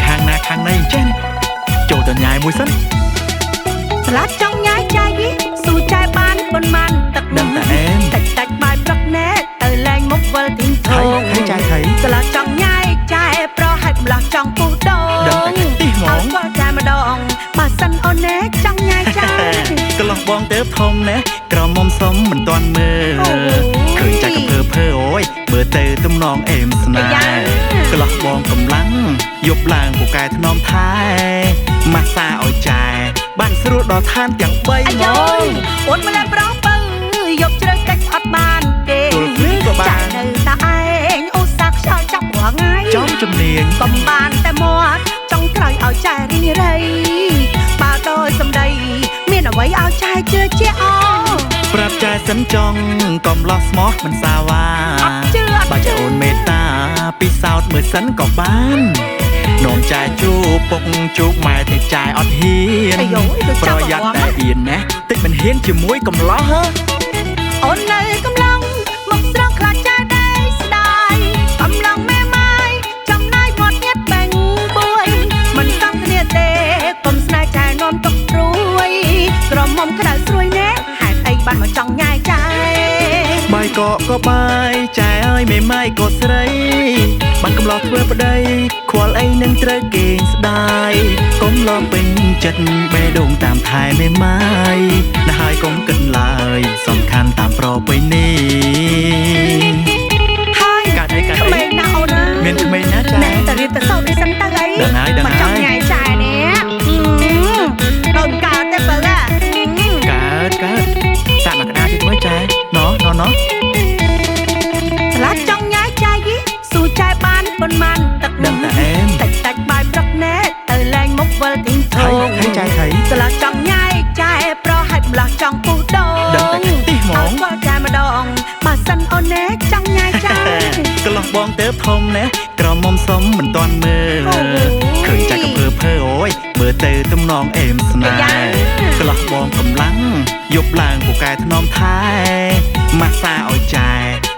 ខាងណាខាងណីចេះចូលទៅញ៉ាយមួយសិន ស្លាប់ចង់ញ៉ាយចែយស៊ូចែបានប៉ុន្មានទឹក ដឹងតែអែម តិចតិចបាយព្រឹកណែទៅលែងមុខវិលទីធង ថៃចែថៃ ស្លាប់ចង់ញ៉ាយចែប្រហែលម្លោះចង់ពុះដង ដឹងតែទីហ្មង ឲ្យស្គាល់ចែម្ដងបើសិនអូនណែចង់ញ៉ាយចែ កន្លោះបងទៅធំណែក្រមុំសុំមិនទាន់មើលឃើញចែកកំភើភើអូយមើលទៅទំនងអេមស្នេហ៍កន្លោះបងកម្លាំងយប់ឡើងពូកែធ្នមថែម៉ាសាឲ្យចែបានស្រួលដល់ឋានទាំង3ហ្មង អូនម្លែប្រងពៅយប់ជ្រៅតិចអត់បានគេ ទល់ភ្លឺក៏បាន នៅតាឯងឧស្សាហ៍ខ្យល់ចាប់រាល់ថ្ងៃ ចំជំនាញ កំបានតែមាត់ចង់ក្រោយឲ្យចែរីរៃបើដោយសម្ដីមានអ្វីឲ្យចែជឿជាក់អ ប្រាប់ចែសិនចង់កំឡោះស្មោះមិនសាវ៉ា អត់ជឿ បើចែអូនមេត្តាពិសោធន៍មើលសិនក៏បាននាំចែជួបពុកជួបម៉ែទេចែអត់ហ៊ានប្រយ័ត្នតែអៀនណាតិចមិនហ៊ានជាមួយកំឡោះហ៎ អូននៅកំឡុងមកស្រងខ្លាចចែដែរស្ដាយកំឡុងមេម៉ាយចំណាយមាត់ញាត់បាញ់បួយមិនសំគ្នាទេកុំស្នេហ៍ចែនាំទុកព្រួយក្រមុំក្តៅស្រួយណែហេតុអីបានមកចង់ញ៉ាយចែ បាយកកក៏បាយចែអើយមេម៉ាយក៏ស្រីបានកំឡោះធ្វើប្តីខ្វល់អីនឹងត្រូវគេងស្ដាយកុំលពេញចិត្តបេះដូងតាមថែមេម៉ាយណាហើយកុំគិតឡើយសំខាន់តាមប្រពៃណី ហើយកើតអីកើត អីក្មេងណាអូនណា មានក្មេងណាចា ណែតរៀបទៅសោតអីសិនទៅអី ដឹងហើយដឹង ហើយចង់ញ៉ៃចែនេះដល់កើតទេបើ កើតកើតសាក់មកក្តារទៀតមើលចែណោណោណោ ស្លាប់ចង់ញ៉ាយចែយស៊ូចែបានប៉ុន្មានទឹក ដឹងតែអែម តិចតិចបាយព្រឹកណែទៅលែងមុខវិលទីធង ថៃចែថៃ ស្លាប់ចង់ញ៉ាយចែប្រហែលម្លោះចង់ពុះដង ដឹងតែទីហ្មង ឲ្យស្គាល់ចែម្ដងបើសិនអូនណែចង់ញ៉ាយចែ កន្លោះបងទៅធំណែក្រមុំសុំមិនទាន់មើលឃើញចែកំភើភើអូយមើលទៅទំនងអេមស្នេហ៍កន្លោះបងកម្លាំងយប់ឡើងពូកែធ្នមថែម៉ាសាឲ្យចែ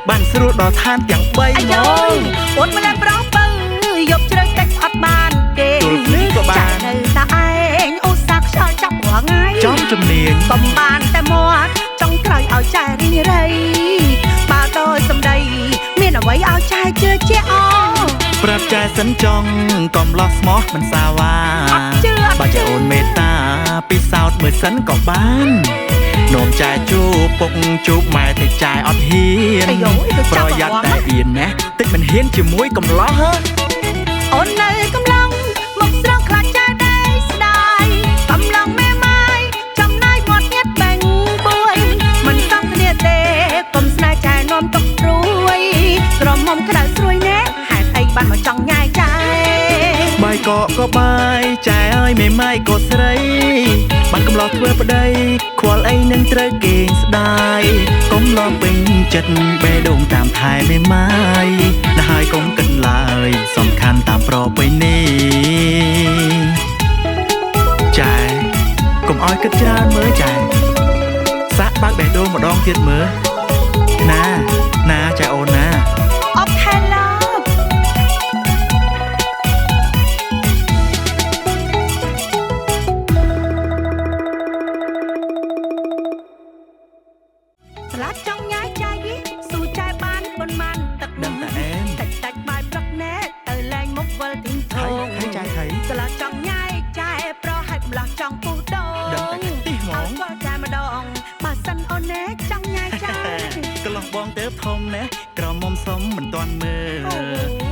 បានស្រួលដល់ឋានទាំង3ហ្មង អូនម្លែប្រងពៅយប់ជ្រៅតិចអត់បានគេ ទល់ភ្លឺក៏បាន នៅតាឯងឧស្សាហ៍ខ្យល់ចាប់រាល់ថ្ងៃ ចំជំនាញ កំបានតែមាត់ចង់ក្រោយឲ្យចែរីរៃបើដោយសម្ដីមានអ្វីឲ្យចែជឿជាក់អ ប្រាប់ចែសិនចង់កំឡោះស្មោះមិនសាវ៉ា អត់ជឿ បើចែអូនមេត្តាពិសោធន៍មើលសិនក៏បាននាំចែជួបពុកជួបម៉ែទេចែអត់ហ៊ានប្រយ័ត្នតែអៀនណាតិចមិនហ៊ានជាមួយកំឡោះហ៎ អូននៅកំឡុងមកស្រងខ្លាចចែដែរស្ដាយកំឡុងមេម៉ាយចំណាយមាត់ញាត់បាញ់បួយមិនសំគ្នាទេកុំស្នេហ៍ចែនាំទុកព្រួយក្រមុំក្តៅស្រួយណែហេតុអីបានមកចង់ញ៉ាយចែ បាយកកក៏បាយចែអើយមេម៉ាយក៏ស្រីបានកំឡោះធ្វើប្តីខ្វល់អីនឹងត្រូវគេងស្ដាយកុំលពេញចិត្តបេះដូងតាមថែមេម៉ាយណាហើយកុំគិតឡើយសំខាន់តាមប្រពៃណីចែកុំឲ្យគិតច្រើនមើលចែសាក់បើកបេះដូងម្ដងទៀតមើលណាណាចែអូនណា អូខេឡាស្លាប់ចង់ញ៉ាយចែស៊ូចែបានប៉ុន្មានទឹក ដឹងតែអែម តិចតិចបាយព្រឹកណែទៅលែងមុខវិលទីធង ថៃចែថៃ ស្លាប់ចង់ញ៉ាយចែប្រហែលម្លោះចង់ពុះដង ដឹងតែទីហ្មង ឲ្យស្គាល់ចែម្ដងបើសិនអូនណែចង់ញ៉ាយចែ កន្លោះបងទៅធំណែក្រមុំសុំមិនទាន់មើល